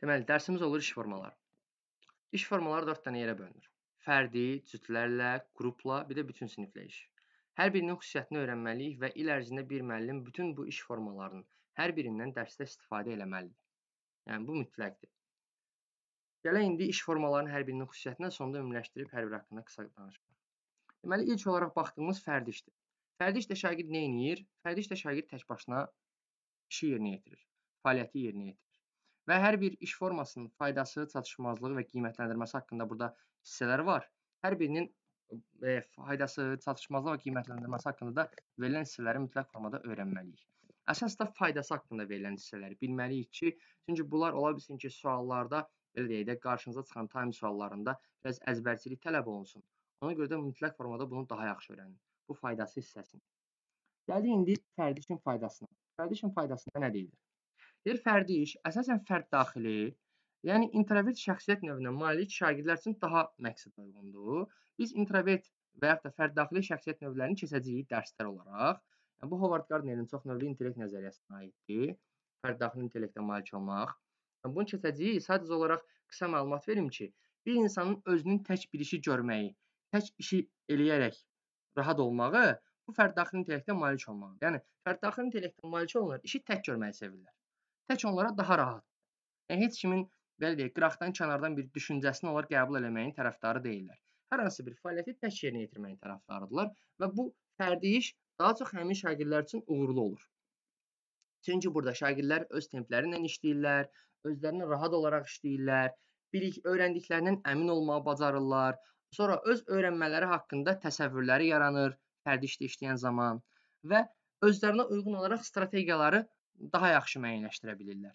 Deməli, dərsimiz olur iş formaları. İş formaları 4 dənə yerə bölünür. Fərdi, cütlərlə, qrupla, bir də bütün siniflə iş. Hər birinin xüsusiyyətini öyrənməliyik və il ərzində bir müəllim bütün bu iş formalarının hər birindən dərsdə istifadə eləməlidir. Yəni, bu mütləqdir. Gələk indi iş formalarının hər birinin xüsusiyyətinə, sonda ümumiləşdirib hər biri haqqında qısa danışaq. Deməli, ilk olaraq baxdığımız fərdi işdir. Fərdi işdə şagird nə edir? Fərdi işdə şagird tək başına işi yerinə yetirir, fəaliyyəti yerinə yetirir. Və hər bir iş formasının faydası, çatışmazlığı və qiymətləndirməsi haqqında burada hissələr var. Hər birinin faydası, çatışmazlığı və qiymətləndirməsi haqqında da verilən hissələri mütləq formada öyrənməliyik. Əsas da faydası haqqında verilən hissələri bilməliyik ki, çünki bunlar ola bilsin ki, suallarda, belə deyək də, qarşınıza çıxan time suallarında biraz əzbərçilik tələb olunsun. Ona görə də mütləq formada bunu daha yaxşı öyrənin. Bu faydası hissəsini. Gəldik indi fərdi işin faydasına. Fərdi işin faydasında nə deyilir? Deyir, fərdi iş əsasən fərd daxili, yəni introvert şəxsiyyət növünə malik şagirdlər üçün daha məqsədə uyğundur. Biz introvert və yaxud da fərd daxili şəxsiyyət növlərini keçəcəyik dərslər olaraq. Yəni, bu Howard Gardnerin çox növlü intellekt nəzəriyyəsinə aiddir. Fərd daxili intellektə malik olmaq. Yəni, bunu keçəcəyik. Sadəcə olaraq qısa məlumat verim ki, bir insanın özünün tək bir işi görməyi, tək işi eləyərək rahat olmağı bu fərd daxili intellektə malik olmaqdır. Yəni, fərd daxili intellektə malik olanlar işi tək görməyi sevirlər. Tək onlara daha rahat. Yəni, heç kimin, belə deyək, qıraqdan, kənardan bir düşüncəsini onlar qəbul eləməyin tərəfdarı deyillər. Hər hansı bir fəaliyyəti tək yerinə yetirməyin tərəfdarıdırlar və bu fərdi iş daha çox həmin şagirdlər üçün uğurlu olur. Çünki burada şagirdlər öz templəri ilə işləyirlər, özlərinə rahat olaraq işləyirlər, bilik öyrəndiklərindən əmin olmağı bacarırlar, sonra öz öyrənmələri haqqında təsəvvürləri yaranır fərdi işdə işləyən zaman və özlərinə uyğun olaraq strategiyaları daha yaxşı müəyyənləşdirə bilirlər.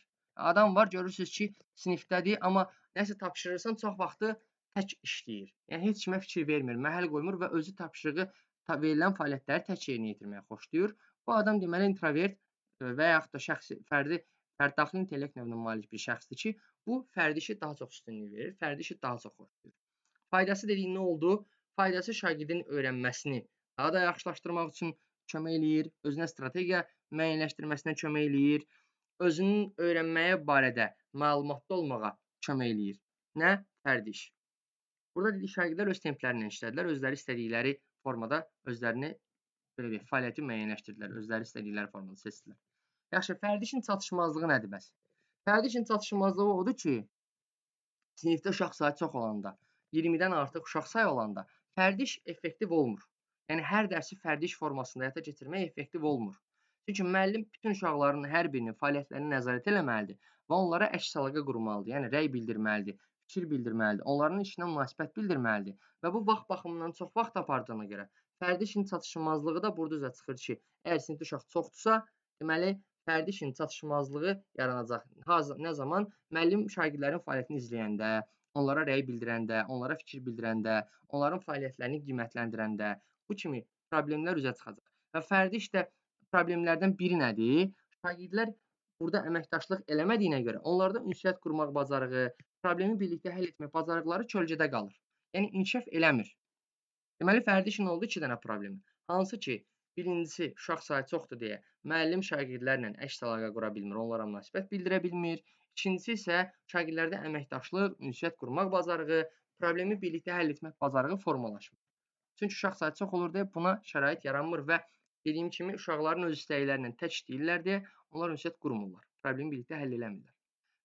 Adam var, görürsünüz ki, sinifdədir, amma nəsə tapşırırsan, çox vaxtı tək işləyir. Yəni, heç kimə fikir vermir, məhəl qoymur və özü tapşırığı, verilən fəaliyyətləri tək yerinə yetirməyə xoşlayır. Bu adam, deməli, introvert və yaxud da şəxsi, fərdi, fərd daxili intellekt növünə malik bir şəxsdir ki, bu fərdi işi daha çox üstünlük verir, fərdi işi daha çox xoşlayır. Faydası dediyi nə oldu? Faydası şagirdin öyrənməsini daha da yaxşılaşdırmaq üçün kömək eləyir, özünə strategiya müəyyənləşdirməsinə kömək eləyir, özünün öyrənməyə barədə məlumatlı olmağa kömək eləyir. Nə? Fərdi iş. Burada dedik, şagirdlər öz templəri ilə işlədilər, özləri istədikləri formada özlərini, belə deyək, fəaliyyəti müəyyənləşdirdilər, özləri istədikləri formada seçdilər. Yaxşı, fərdi işin çatışmazlığı nədir bəs? Fərdi işin çatışmazlığı odur ki, sinifdə uşaq sayı çox olanda, 20-dən artıq uşaq sayı olanda fərdi iş effektiv olmur. Yəni, hər dərsi fərdi iş formasında həyata keçirmək effektiv olmur. Çünki müəllim bütün uşaqların hər birinin fəaliyyətlərini nəzarət eləməlidir və onlara əks əlaqə qurmalıdır. Yəni, rəy bildirməlidir, fikir bildirməlidir, onların işinə münasibət bildirməlidir və bu vaxt baxımından çox vaxt apardığına görə fərdi işin çatışmazlığı da burada üzə çıxır ki, əgər sinifdə uşaq çoxdursa, deməli, fərdi işin çatışmazlığı yaranacaq. Nə zaman? Müəllim şagirdlərin fəaliyyətini izləyəndə, onlara rəy bildirəndə, onlara fikir bildirəndə, onların fəaliyyətlərini qiymətləndirəndə bu kimi problemlər üzə çıxacaq. Və fərdi işdə problemlərdən biri nədir? Şagirdlər burada əməkdaşlıq eləmədiyinə görə onlarda ünsiyyət qurmaq bacarığı, problemi birlikdə həll etmək bacarıqları kölgədə qalır. Yəni, inkişaf eləmir. Deməli, fərdi işin oldu 2 dənə problemi. Hansı ki, birincisi, uşaq sayı çoxdur deyə müəllim şagirdlərlə əks əlaqə qura bilmir, onlara münasibət bildirə bilmir. İkincisi isə şagirdlərdə əməkdaşlıq, ünsiyyət qurmaq bacarığı, problemi birlikdə həll etmək bacarığı formalaşmır. Çünki uşaq sayı çox olur deyə buna şərait yaranmır və dediyim kimi uşaqların öz istəkləri tək işləyirlər deyə onlar ünsiyyət qurmurlar, problemi birlikdə həll eləmirlər.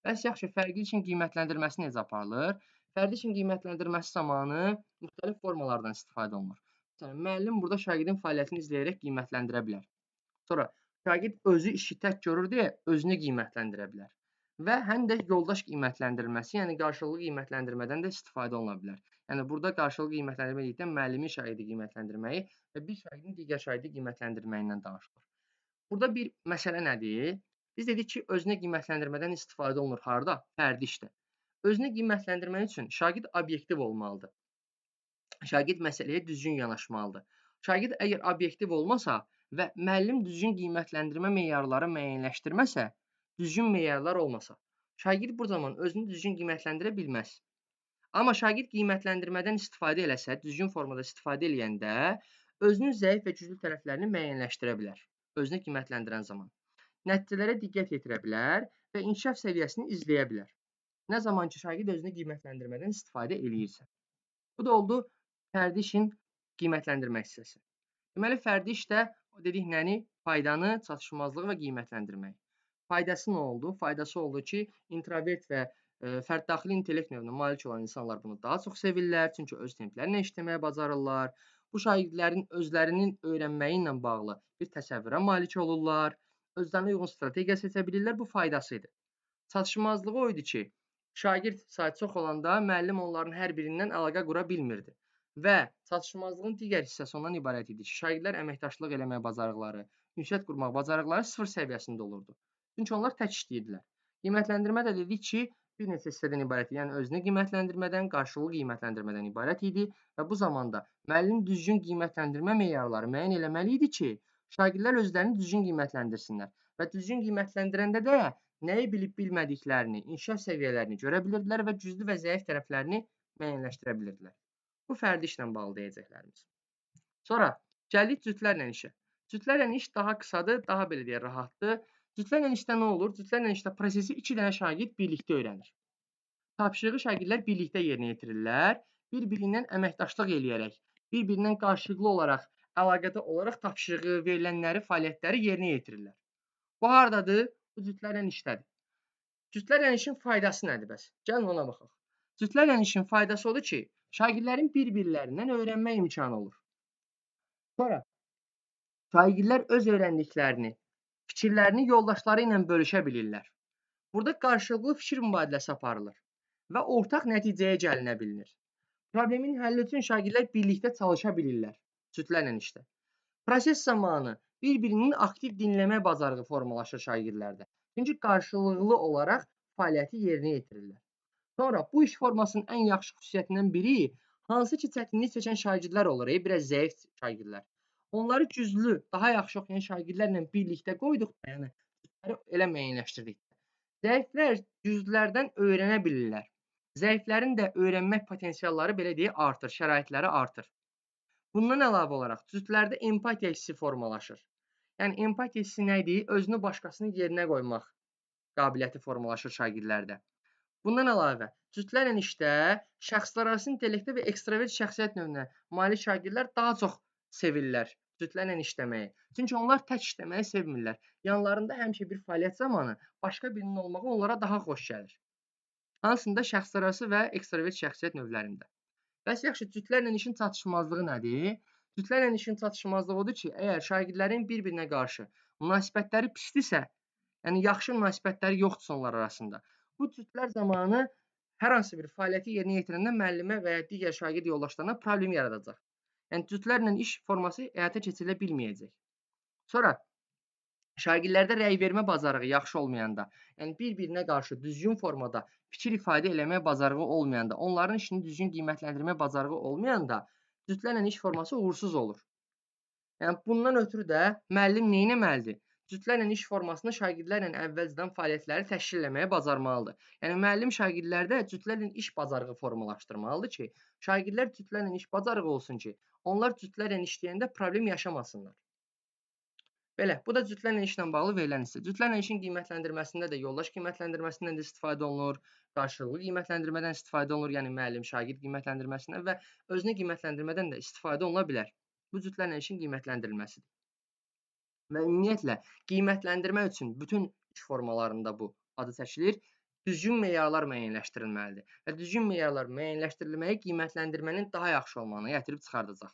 Bəs yaxşı, fərqli işin qiymətləndirməsi necə aparılır? Fərqli işin qiymətləndirməsi zamanı müxtəlif formalardan istifadə olunur. Məsələn, müəllim burada şagirdin fəaliyyətini izləyərək qiymətləndirə bilər. Sonra şagird özü işi tək görür deyə özünü qiymətləndirə bilər. Və həm də yoldaş qiymətləndirilməsi, yəni qarşılıqlı qiymətləndirmədən də istifadə oluna bilər. Yəni, burada qarşılıqlı qiymətləndirmə dedikdə müəllimin şagirdi qiymətləndirməyi və bir şagirdin digər şagirdi qiymətləndirməyindən danışılır. Burada bir məsələ nədir? Biz dedik ki, özünə qiymətləndirmədən istifadə olunur harda? Fərdi işdə. Özünə qiymətləndirmək üçün şagird obyektiv olmalıdır. Şagird məsələyə düzgün yanaşmalıdır. Şagird əgər obyektiv olmasa və müəllim düzgün qiymətləndirmə meyarları müəyyənləşdirməsə, düzgün meyarlar olmasa, şagird bu zaman özünü düzgün qiymətləndirə bilməz. Amma şagird qiymətləndirmədən istifadə eləsə, düzgün formada istifadə eləyəndə özünün zəif və güclü tərəflərini müəyyənləşdirə bilər, özünü qiymətləndirən zaman. Nəticələrə diqqət yetirə bilər və inkişaf səviyyəsini izləyə bilər. Nə zaman ki, şagird özünü qiymətləndirmədən istifadə eləyirsə. Bu da oldu fərdi işin qiymətləndirmə hissəsi. Deməli, fərdi işdə dedik nəni? Faydanı, çatışmazlığı və qiymətləndirməyi. Faydası nə oldu? Faydası oldu ki, introvert və fərd daxili intellekt növünə malik olan insanlar bunu daha çox sevirlər, çünki öz templərlə işləməyə bacarırlar. Bu şagirdlərin özlərinin öyrənməyi ilə bağlı bir təsəvvürə malik olurlar, özlərinə uyğun strategiya seçə bilirlər. Bu faydası idi. Çatışmazlığı o idi ki, şagird sayı çox olanda müəllim onların hər birindən əlaqə qura bilmirdi. Və çatışmazlığın digər hissəsi ondan ibarət idi ki, şagirdlər əməkdaşlıq eləmək bacarıqları, ünsiyyət qurmaq bacarıqları sıfır səviyyəsində olurdu. Çünki onlar tək işləyirdilər. Qiymətləndirmə də dedik ki, bir neçə hissədən ibarət idi. Yəni özünü qiymətləndirmədən, qarşılıqlı qiymətləndirmədən ibarət idi və bu zamanda müəllim düzgün qiymətləndirmə meyarları müəyyən eləməli idi ki, şagirdlər özlərini düzgün qiymətləndirsinlər və düzgün qiymətləndirəndə də nəyi bilib bilmədiklərini, inkişaf səviyyələrini görə bilirdilər və güclü və zəif tərəflərini müəyyənləşdirə bilirdilər. Bu fərdi işlə bağlı deyəcəklərimiz. Sonra gəldik cütlərlə işə. Cütlərlə iş daha qısadır, daha belə deyək, rahatdır. Cütlərlə işdə nə olur? Cütlərlə işdə prosesi 2 dənə şagird birlikdə öyrənir. Tapşırığı şagirdlər birlikdə yerinə yetirirlər. Bir-birindən əməkdaşlıq eləyərək, bir-birindən qarşılıqlı olaraq, əlaqədə olaraq tapşırığı, verilənləri, fəaliyyətləri yerinə yetirirlər. Bu hardadır? Bu cütlərlə işdədir. Cütlərlə işin faydası nədir bəs? Gəlin ona baxaq. Cütlərlə işin faydası odur ki, şagirdlərin bir-birlərindən öyrənmə imkanı olur. Sonra şagirdlər öz öyrəndiklərini, fikirlərini yoldaşları ilə bölüşə bilirlər. Burada qarşılıqlı fikir mübadiləsi aparılır və ortaq nəticəyə gəlinə bilinir. Problemin həlli üçün şagirdlər birlikdə çalışa bilirlər cütlərlə işdə. Proses zamanı bir-birinin aktiv dinləmə bacarığı formalaşır şagirdlərdə. Çünki qarşılıqlı olaraq fəaliyyəti yerinə yetirirlər. Sonra bu iş formasının ən yaxşı xüsusiyyətindən biri, hansı ki çətinlik çəkən şagirdlər olur, biraz zəif şagirdlər. Onları güclü, daha yaxşı oxuyan şagirdlərlə birlikdə qoyduq, yəni cütləri elə müəyyənləşdirdik. Zəiflər güclülərdən öyrənə bilirlər. Zəiflərin də öyrənmək potensialları belə deyək artır, şəraitləri artır. Bundan əlavə olaraq cütlərdə empatiya hissi formalaşır. Yəni empatiya hissi nə idi? Özünü başqasının yerinə qoymaq qabiliyyəti formalaşır şagirdlərdə. Bundan əlavə, cütlərlə işdə şəxslərarası intellektə və ekstravert şəxsiyyət növünə malik şagirdlər daha çox sevirlər cütlərlə işləməyi. Çünki onlar tək işləməyi sevmirlər. Yanlarında həmişə bir fəaliyyət zamanı başqa birinin olmağı onlara daha xoş gəlir. Hansında şəxslərarası və ekstravert şəxsiyyət növlərində. Bəs yaxşı, cütlərlə işin çatışmazlığı nədir? Cütlərlə işin çatışmazlığı odur ki, əgər şagirdlərin bir-birinə qarşı münasibətləri pisdirsə, yəni yaxşı münasibətləri yoxdursa onlar arasında, bu cütlər zamanı hər hansı bir fəaliyyəti yerinə yetirəndə müəllimə və ya digər şagird yoldaşlarına problem yaradacaq. Yəni cütlərlə iş forması həyata keçirilə bilməyəcək. Sonra şagirdlərdə rəy vermə bacarığı yaxşı olmayanda, yəni bir-birinə qarşı düzgün formada fikir ifadə eləmək bacarığı olmayanda, onların işini düzgün qiymətləndirmə bacarığı olmayanda cütlərlə iş forması uğursuz olur. Yəni bundan ötürü də müəllim nə etməlidir? Cütlərlə iş formasını şagirdlərlə əvvəlcədən fəaliyyətləri təşkil eləməyə bacarmalıdır. Yəni müəllim şagirdlərdə cütlərlə iş bacarığı formalaşdırmalıdır ki, şagirdlər cütlərlə iş bacarığı olsun ki, onlar cütlərlə işləyəndə problem yaşamasınlar. Belə, bu da cütlərlə işlə bağlı verilən hissə. Cütlərlə işin qiymətləndirməsində də yoldaş qiymətləndirməsindən də istifadə olunur, qarşılıqlı qiymətləndirmədən istifadə olunur, yəni müəllim-şagird qiymətləndirməsindən və özünü qiymətləndirmədən də istifadə oluna bilər. Bu cütlərlə işin qiymətləndirilməsidir. Və ümumiyyətlə, qiymətləndirmə üçün bütün iş formalarında bu adı çəkilir. Düzgün meyarlar müəyyənləşdirilməlidir və düzgün meyarlar müəyyənləşdirilməyi qiymətləndirmənin daha yaxşı olmağına gətirib çıxardacaq.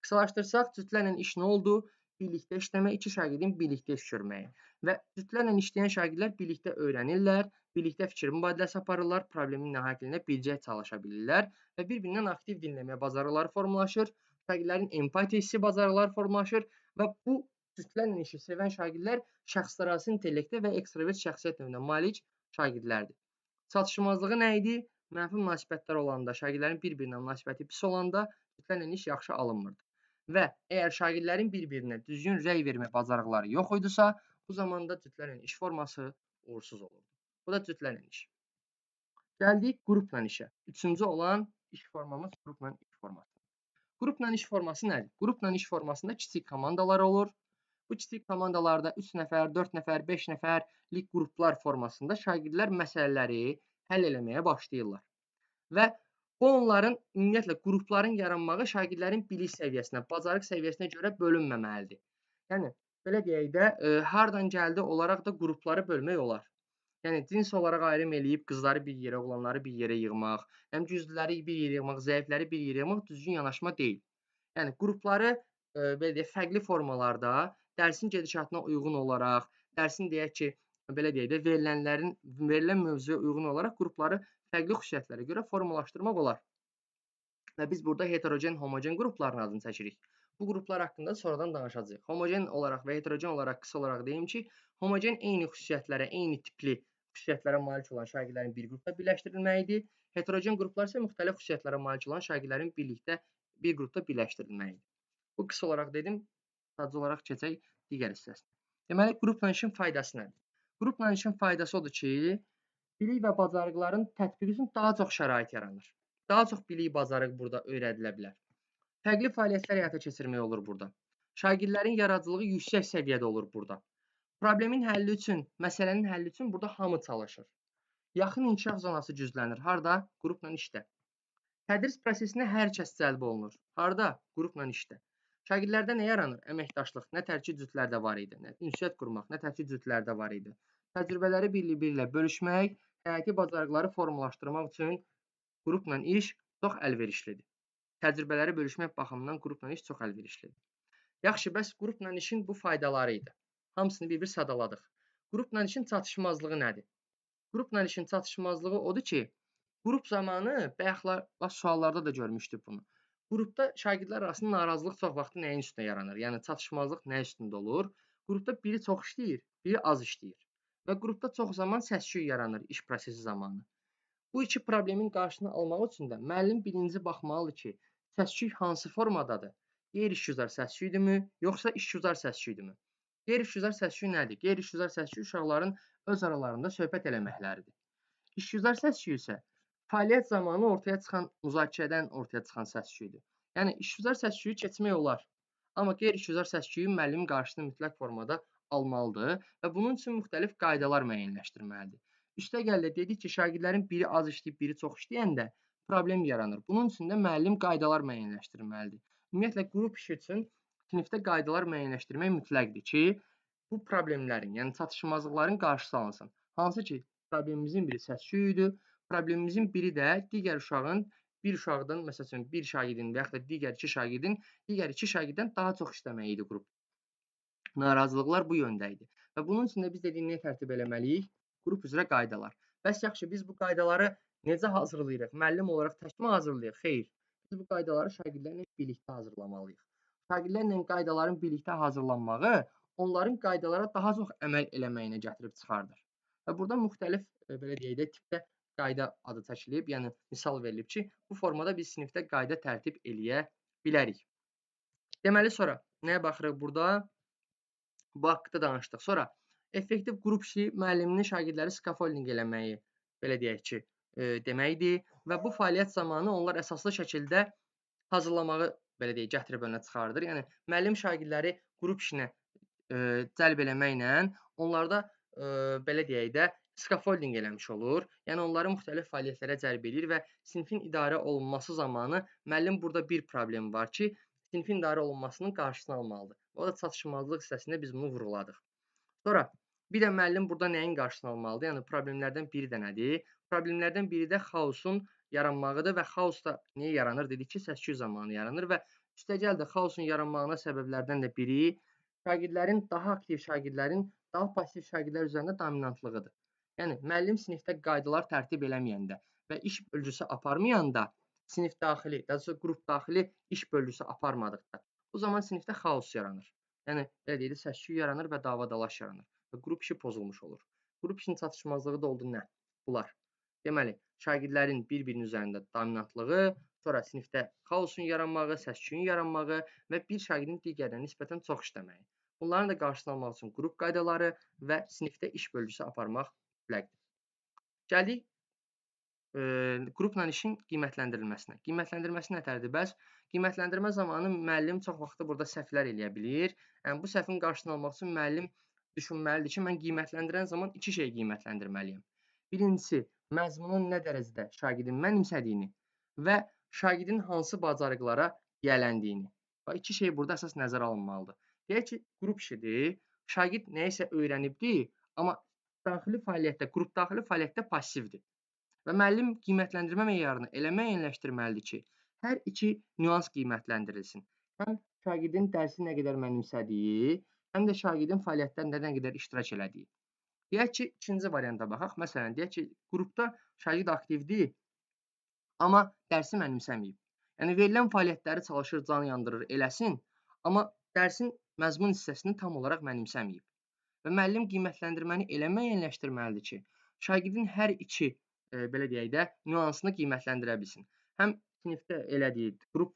Qısalaşdırsaq, cütlərlə iş nə oldu? Birlikdə işləmək, iki şagirdin birlikdə iş görməyi və cütlərlə işləyən şagirdlər birlikdə öyrənirlər, birlikdə fikir mübadiləsi aparırlar, problemin həllinə bircə çalışa bilirlər və bir-birindən aktiv dinləməyə bacarıqları formalaşır, şagirdlərin empatiya hissi bacarıqları formalaşır və bu cütlərlə işi sevən şagirdlər şəxslərarası intellektə və ekstravert şəxsiyyət növünə malik şagirdlərdir. Çatışmazlığı nə idi? Mənfi münasibətlər olanda, şagirdlərin bir-birinə münasibəti pis olanda cütlərlə iş yaxşı alınmırdı. Və əgər şagirdlərin bir-birinə düzgün rəy vermə bacarıqları yox idisə, bu zamanda cütlərlə iş forması uğursuz olurdu. Bu da cütlərlə iş. Gəldik qrupla işə. Üçüncü olan iş formamız qrupla iş forması. Qrupla iş forması nədir? Qrupla iş formasında kiçik komandalar olur. Bu kiçik komandalarda 3 nəfər, 4 nəfər, 5 nəfərlik qruplar formasında şagirdlər məsələləri, həll eləməyə başlayırlar. Və bu onların, ümumiyyətlə, qrupların yaranmağı şagirdlərin bilik səviyyəsinə, bacarıq səviyyəsinə görə bölünməməlidir. Yəni, belə deyək də, hardan gəldi olaraq da qrupları bölmək olar. Yəni, cins olaraq ayrım eləyib qızları bir yerə, oğlanları bir yerə yığmaq, həm güclüləri bir yerə yığmaq, zəifləri bir yerə yığmaq düzgün yanaşma deyil. Yəni, qrupları, belə deyək, fərqli formalarda dərsin gedişatına uyğun olaraq, dərsin deyək ki, belə deyək də, verilən mövzuya uyğun olaraq qrupları fərqli xüsusiyyətlərə görə formalaşdırmaq olar. Və biz burada heterogen, homogen qrupların adını çəkirik. Bu qruplar haqqında sonradan danışacağıq. Homogen olaraq və heterogen olaraq qısa olaraq deyim ki, homogen eyni xüsusiyyətlərə, eyni tipli xüsusiyyətlərə malik olan şagirdlərin bir qrupda birləşdirilməyidir. Heterogen qruplar isə müxtəlif xüsusiyyətlərə malik olan şagirdlərin birlikdə bir qrupda birləşdirilməyidir. Bu qısa olaraq dedim, sadəcə olaraq keçək digər hissəsinə. Deməli, qrupla işin faydası nədir? Qrupla işin faydası odur ki, bilik və bacarıqların tətbiqi üçün daha çox şərait yaranır. Daha çox bilik bacarıq burada öyrədilə bilər. Fərqli fəaliyyətlər həyata keçirmək olur burada. Şagirdlərin yaradıcılığı yüksək səviyyədə olur burada. Problemin həlli üçün, məsələnin həlli üçün burada hamı çalışır. Yaxın inkişaf zonası güclənir. Harda? Qrupla işdə. Tədris prosesinə hər kəs cəlb olunur. Harda? Qrupla işdə. Şagirdlərdə nə yaranır? Əməkdaşlıq, nə tərki cütlərdə var idi, nə ünsiyyət qurmaq, nə tərki cütlərdə var idi. Təcrübələri bir-biri ilə bölüşmək, həyati bacarıqları formalaşdırmaq üçün qrupla iş çox əlverişlidir. Təcrübələri bölüşmək baxımından qrupla iş çox əlverişlidir. Yaxşı, bəs qrupla işin bu faydaları idi. Hamısını bir-bir sadaladıq. Qrupla işin çatışmazlığı nədir? Qrupla işin çatışmazlığı odur ki, qrup zamanı, bayaqlar suallarda da görmüşdük bunu. Qrupda şagirdlər arasında narazılıq çox vaxtı nəyin üstünə yaranır? Yəni, çatışmazlıq nə üstündə olur? Qrupda biri çox işləyir, biri az işləyir. Və qrupda çox zaman səs-küy yaranır iş prosesi zamanı. Bu iki problemin qarşısını almaq üçün də müəllim birinci baxmalıdır ki, səs-küy hansı formadadır? Qeyri-işgüzar səs-küydürmü, yoxsa işgüzar səs-küydürmü? Qeyri-işgüzar səs-küy nədir? Qeyri-işgüzar səs-küy uşaqların öz aralarında söhbət eləməkləridir. İşgüzar səs-küy isə fəaliyyət zamanı ortaya çıxan, müzakirədən ortaya çıxan səs-küydür. Yəni, işgüzar səs-küyü keçmək olar. Amma qeyri-işgüzar səs-küyü müəllimin qarşısını mütləq formada almalıdır və bunun üçün müxtəlif qaydalar müəyyənləşdirməlidir. Üstəgəl də dedik ki, şagirdlərin biri az işləyib, biri çox işləyəndə problem yaranır. Bunun üçün də müəllim qaydalar müəyyənləşdirməlidir. Ümumiyyətlə, qrup işi üçün sinifdə qaydalar müəyyənləşdirmək mütləqdir ki, bu problemlərin, yəni çatışmazlıqların qarşısı alınsın. Hansı ki, problemimizin biri səs-küy idi, problemimizin biri də digər uşağın, bir uşaqdan, məsəl üçün, bir şagirdin və yaxud da digər iki şagirdin, digər iki şagirddən daha çox işləməyi idi qrup. Narazılıqlar bu yöndə idi. Və bunun üçün də biz dedik, niyə tərtib eləməliyik? Qrup üzrə qaydalar. Bəs yaxşı, biz bu qaydaları necə hazırlayırıq? Müəllim olaraq təkmə hazırlayırıq? Xeyr. Biz bu qaydaları şagirdlərlə birlikdə hazırlamalıyıq. Şagirdlərlə qaydaların birlikdə hazırlanmağı onların qaydalara daha çox əməl eləməyinə gətirib çıxardır. Və burada müxtəlif, belə deyək də, tipdə qayda adı çəkilib, yəni misal verilib ki, bu formada biz sinifdə qayda tərtib eləyə bilərik. Deməli, sonra nəyə baxırıq burada? Bu haqqda danışdıq. Sonra effektiv qrup işi müəlliminin şagirdləri scaffolding eləməyi, belə deyək ki, deməkdir və bu fəaliyyət zamanı onlar əsaslı şəkildə hazırlamağı, belə deyək, gətirib önə çıxardır. Yəni, müəllim şagirdləri qrup işinə cəlb eləməklə onlarda, belə deyək də, scaffolding eləmiş olur. Yəni, onları müxtəlif fəaliyyətlərə cəlb edir və sinifin idarə olunması zamanı müəllim burada bir problem var ki, sinifin idarə olunmasının qarşısını almalıdır. O da çatışmazlıq hissəsində biz bunu vurğuladıq. Sonra, bir də müəllim burada nəyin qarşısını almalıdır? Yəni, problemlərdən biri də nədir? Problemlərdən biri də xaosun yaranmağıdır və xaos da niyə yaranır? Dedik ki, səs-küy zamanı yaranır və üstəgəl də xaosun yaranmağına səbəblərdən də biri şagirdlərin, daha aktiv şagirdlərin, daha pasiv şagirdlər üzərində dominantlığıdır. Yəni, müəllim sinifdə qaydalar tərtib eləməyəndə və iş bölgüsü aparmayanda, sinif daxili, daha doğrusu qrup daxili iş bölgüsü aparmadıqda, o zaman sinifdə xaos yaranır. Yəni, belə deyək də, səs-küy yaranır və dava-dalaş yaranır və qrup işi pozulmuş olur. Qrup işinin çatışmazlığı da oldu nə? Bunlar. Deməli, şagirdlərin bir-birinin üzərində dominantlığı, sonra sinifdə xaosun yaranmağı, səs-küyün yaranmağı və bir şagirdin digərinə nisbətən çox işləməyi. Bunların da qarşısını almaq üçün qrup qaydaları və sinifdə iş bölgüsü aparmaq mütləqdir. Gəldik qrupla işin qiymətləndirilməsinə. Qiymətləndirməsi nətərdir? Bəs qiymətləndirmə zamanı müəllim çox vaxtı burada səhvlər eləyə bilir. Yəni, bu səhvin qarşısını almaq üçün müəllim düşünməlidir ki, mən qiymətləndirən zaman iki şey qiymətləndirməliyəm. Birincisi, Məzmunun nə dərəcədə şagirdin mənimsədiyini və şagirdin hansı bacarıqlara yiyələndiyini. Bax, iki şey burada əsas nəzərə alınmalıdır. Deyək ki, qrup işidir, şagird nəyisə öyrənibdir, amma daxili fəaliyyətdə, qrup daxili fəaliyyətdə passivdir. Və müəllim qiymətləndirmə meyarını elə müəyyənləşdirməlidir ki, hər iki nüans qiymətləndirilsin. Həm şagirdin dərsi nə qədər mənimsədiyi, həm də şagirdin fəaliyyətlərində nə qədər iştirak elədiyi. Deyək ki, ikinci varianta baxaq. Məsələn, deyək ki, qrupda şagird aktivdir, amma dərsi mənimsəməyib. Yəni, verilən fəaliyyətləri çalışır, can yandırır, eləsin, amma dərsin məzmun hissəsini tam olaraq mənimsəməyib. Və müəllim qiymətləndirməni elə müəyyənləşdirməlidir ki, şagirdin hər iki, belə deyək də, nüansını qiymətləndirə bilsin. Həm sinifdə elədiyi, qrup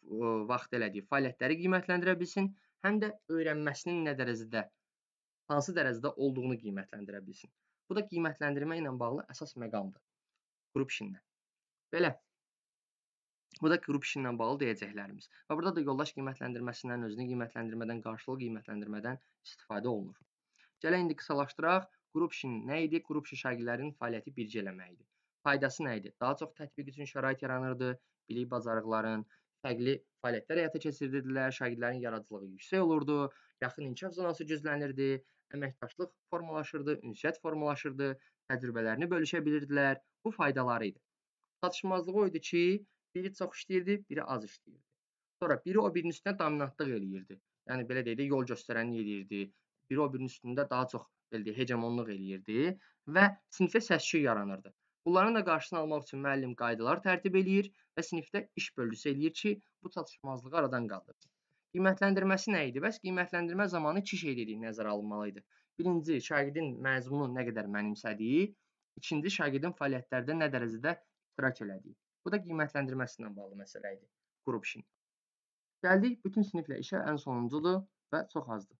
vaxtı elədiyi fəaliyyətləri qiymətləndirə bilsin, həm də öyrənməsinin nə dərəcədə, hansı dərəcədə olduğunu qiymətləndirə bilsin. Bu da qiymətləndirmə ilə bağlı əsas məqamdır qrup işindən. Belə. Bu da qrup işi ilə bağlı deyəcəklərimiz. Və burada da yoldaş qiymətləndirməsindən, özünü qiymətləndirmədən, qarşılıqlı qiymətləndirmədən istifadə olunur. Gələk indi qısalaşdıraq. Qrup işi nə idi? Qrup işi şagirdlərin fəaliyyəti bircə eləmək idi. Faydası nə idi? Daha çox tətbiq üçün şərait yaranırdı, bilik bacarıqların, fərqli fəaliyyətlər həyata keçirirdilər, şagirdlərin yaradıcılığı yüksək olurdu, yaxın inkişaf zonası güclənirdi, əməkdaşlıq formalaşırdı, ünsiyyət formalaşırdı, təcrübələrini bölüşə bilirdilər. Bu faydaları idi. Çatışmazlığı o idi ki, biri çox işləyirdi, biri az işləyirdi. Sonra biri o birinin üstünə dominantlıq eləyirdi. Yəni, belə deyək də, yol göstərənlik eləyirdi. Biri o birinin üstündə daha çox, belə deyək, hegemonluq eləyirdi və sinifdə səs-küy yaranırdı. Bunların da qarşısını almaq üçün müəllim qaydalar tərtib eləyir və sinifdə iş bölgüsü eləyir ki, bu çatışmazlığı aradan qaldırır. Qiymətləndirməsi nə idi? Bəs qiymətləndirmə zamanı iki şey dedik nəzərə alınmalı idi. Birinci, şagirdin məzmunu nə qədər mənimsədiyi, ikinci, şagirdin fəaliyyətlərdə nə dərəcədə iştirak elədiyi. Bu da qiymətləndirməsi ilə bağlı məsələ idi qrup işinin. Gəldik bütün siniflə işə, ən sonuncudur və çox azdır.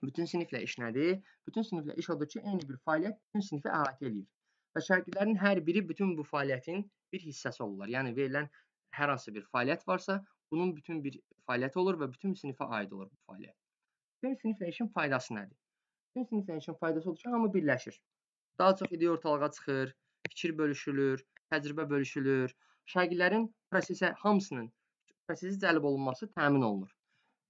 Bütün siniflə iş nədir? Bütün siniflə iş odur ki, eyni bir fəaliyyət bütün sinifi əhatə eləyir. Və şagirdlərin hər biri bütün bu fəaliyyətin bir hissəsi olurlar. Yəni, verilən hər hansı bir fəaliyyət varsa, bunun bütün bir fəaliyyəti olur və bütün sinifə aid olur bu fəaliyyət. Bütün siniflə işin faydası nədir? Bütün siniflə işin faydası odur ki, hamı birləşir. Daha çox ideya ortalığa çıxır, fikir bölüşülür, təcrübə bölüşülür. Şagirdlərin prosesə, hamısının prosesə cəlb olunması təmin olunur.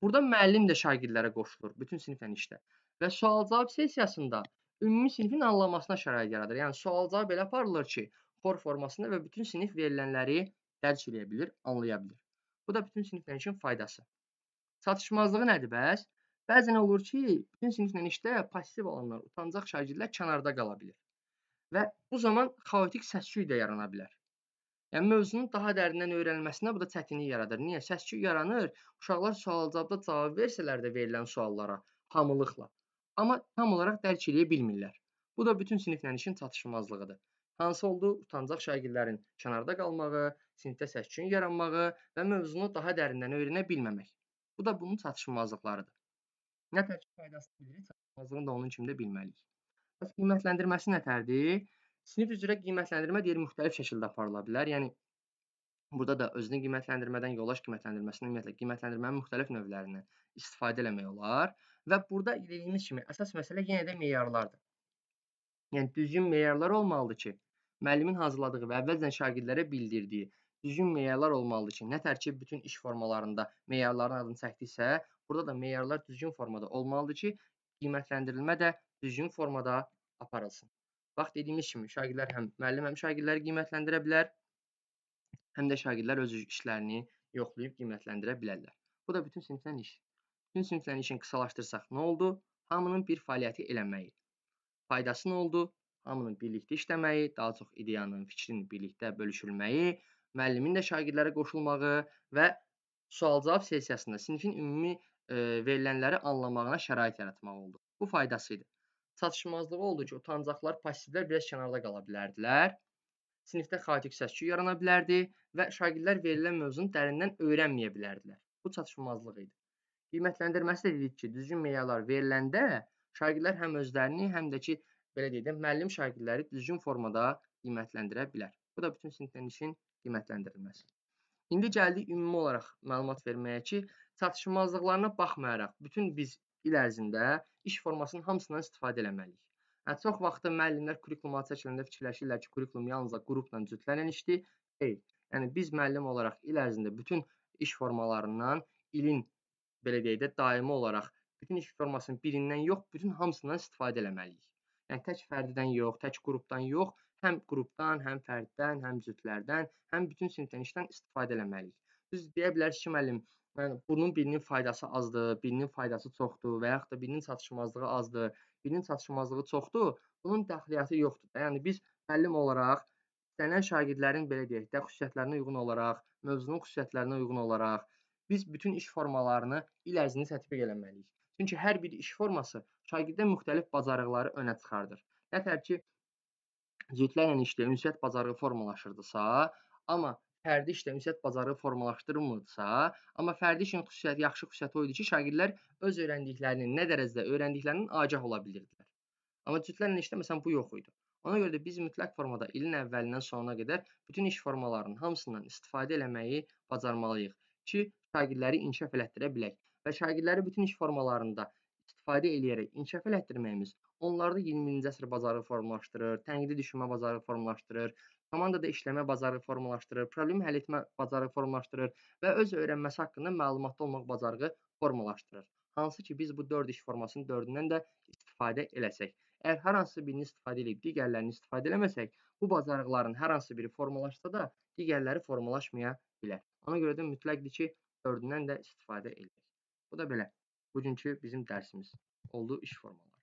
Burada müəllim də şagirdlərə qoşulur bütün siniflə işdə. Və sual-cavab sessiyasında ümumi sinifin anlamasına şərait yaradır. Yəni, sual-cavab elə aparılır ki, xor formasında və bütün sinif verilənləri dərk eləyə bilir, anlaya bilir. Bu da bütün siniflə işin faydası. Çatışmazlığı nədir bəs? Bəzən olur ki, bütün siniflə işdə pasiv olanlar, utancaq şagirdlər kənarda qala bilir. Və bu zaman xaotik səs-küy də yarana bilər. Yəni, mövzunun daha dərindən öyrənilməsinə bu da çətinlik yaradır. Niyə? Səs-küy yaranır, uşaqlar sual-cavabda cavab versələr də verilən suallara hamılıqla. Amma tam olaraq dərk eləyə bilmirlər. Bu da bütün siniflə işin çatışmazlığıdır. Hansı oldu? Utancaq şagirdlərin kənarda qalmağı, sinifdə səs-küyün yaranmağı və mövzunu daha dərindən öyrənə bilməmək. Bu da bunun çatışmazlıqlarıdır. Nə tər ki faydasını bilirik, çatışmazlığını da onun kimi də bilməliyik. Bəs qiymətləndirməsi nətərdir? Sinif üzrə qiymətləndirmə deyir, müxtəlif şəkildə aparıla bilər. Yəni, burada da özünü qiymətləndirmədən, yoldaş qiymətləndirməsindən, ümumiyyətlə, qiymətləndirmənin müxtəlif növlərindən istifadə eləmək olar. Və burada dediyimiz kimi əsas məsələ yenə də meyarlardır. Yəni, düzgün meyarlar olmalıdır ki, müəllimin hazırladığı və əvvəlcədən şagirdlərə bildirdiyi düzgün meyarlar olmalıdır ki, nə tər ki, bütün iş formalarında meyarların adını çəkdiksə, burada da meyarlar düzgün formada olmalıdır ki, qiymətləndirilmə də düzgün formada aparılsın. Bax, dediyimiz kimi, şagirdlər həm müəllim, həm şagirdləri qiymətləndirə bilər, həm də şagirdlər öz işlərini yoxlayıb qiymətləndirə bilərlər. Bu da bütün siniflə iş. Bütün siniflə işin qısalaşdırsaq nə oldu? Hamının bir fəaliyyəti eləməyi. Faydası nə oldu? Hamının birlikdə işləməyi, daha çox ideyanın, fikrin birlikdə bölüşülməyi, müəllimin də şagirdlərə qoşulmağı və sual-cavab sessiyasında sinifin ümumi verilənləri anlamağına şərait yaratmaq oldu. Bu faydası idi. Çatışmazlığı oldu ki, utancaqlar, passivlər biraz kənarda qala bilərdilər. Sinifdə xaotik səs-küy yarana bilərdi və şagirdlər verilən mövzunu dərindən öyrənməyə bilərdilər. Bu çatışmazlıq idi. Qiymətləndirməsi də dedik ki, düzgün meyarlar veriləndə şagirdlər həm özlərini, həm də ki, belə deyək də, müəllim şagirdləri düzgün formada qiymətləndirə bilər. Bu da bütün siniflərin işin qiymətləndirilməsi. İndi gəldik ümumi olaraq məlumat verməyə ki, çatışmazlıqlarına baxmayaraq bütün biz il ərzində iş formasının hamısından istifadə eləməliyik. Yəni, çox vaxtı müəllimlər kurikuluma çəkiləndə fikirləşirlər ki, kurikulum yalnızca qrupla, cütlərlə işdir. Xeyr. Yəni, biz müəllim olaraq il ərzində bütün iş formalarından ilin, belə deyək də, daimi olaraq bütün iş formasının birindən yox, bütün hamısından istifadə eləməliyik. Yəni, tək fərdidən yox, tək qrupdan yox, həm qrupdan, həm fərddən, həm cütlərdən, həm bütün sinifdən işdən istifadə eləməliyik. Düz deyə bilərsiniz ki, müəllim, yəni, bunun birinin faydası azdır, birinin faydası çoxdur və yaxud da birinin çatışmazlığı azdır, birinin çatışmazlığı çoxdur, bunun dəxliyyatı yoxdur. Yəni, biz müəllim olaraq istənilən şagirdlərin, belə deyək də, xüsusiyyətlərinə uyğun olaraq, mövzunun xüsusiyyətlərinə uyğun olaraq biz bütün iş formalarını il ərzində tətbiq eləməliyik. Çünki hər bir iş forması şagirdə müxtəlif bacarıqları önə çıxardır. Nətər ki, cütlərlə işdə ünsiyyət bacarığı formalaşırdısa, amma fərdi işdə ünsiyyət bacarığı formalaşdırılmırdısa, amma fərdi işin xüsusiyyəti, yaxşı xüsusiyyəti o idi ki, şagirdlər öz öyrəndiklərinin nə dərəcədə öyrəndiklərinin agah ola bilirdilər. Amma cütlərlə işdə məsələn bu yox idi. Ona görə də biz mütləq formada ilin əvvəlindən sonuna qədər bütün iş formalarının hamısından istifadə eləməyi bacarmalıyıq ki, şagirdləri inkişaf elətdirə bilək. Və şagirdləri bütün iş formalarında istifadə eləyərək inkişaf elətdirməyimiz onlarda 21-ci əsr bacarığı formalaşdırır, tənqidi düşünmə bacarığı formalaşdırır, komandada işləmə bacarığı formalaşdırır, problem həll etmə bacarığı formalaşdırır və öz öyrənməsi haqqında məlumatlı olmaq bacarığı formalaşdırır. Hansı ki, biz bu 4 iş formasının 4-ündən də istifadə eləsək. Əgər hər hansı birini istifadə eləyib, digərlərini istifadə eləməsək, bu bacarıqların hər hansı biri formalaşsa da, digərləri formalaşmaya bilər. Ona görə də mütləqdir ki, 4-ündən də istifadə eləyək. Bu da belə. Bugünkü bizim dərsimiz oldu iş formaları.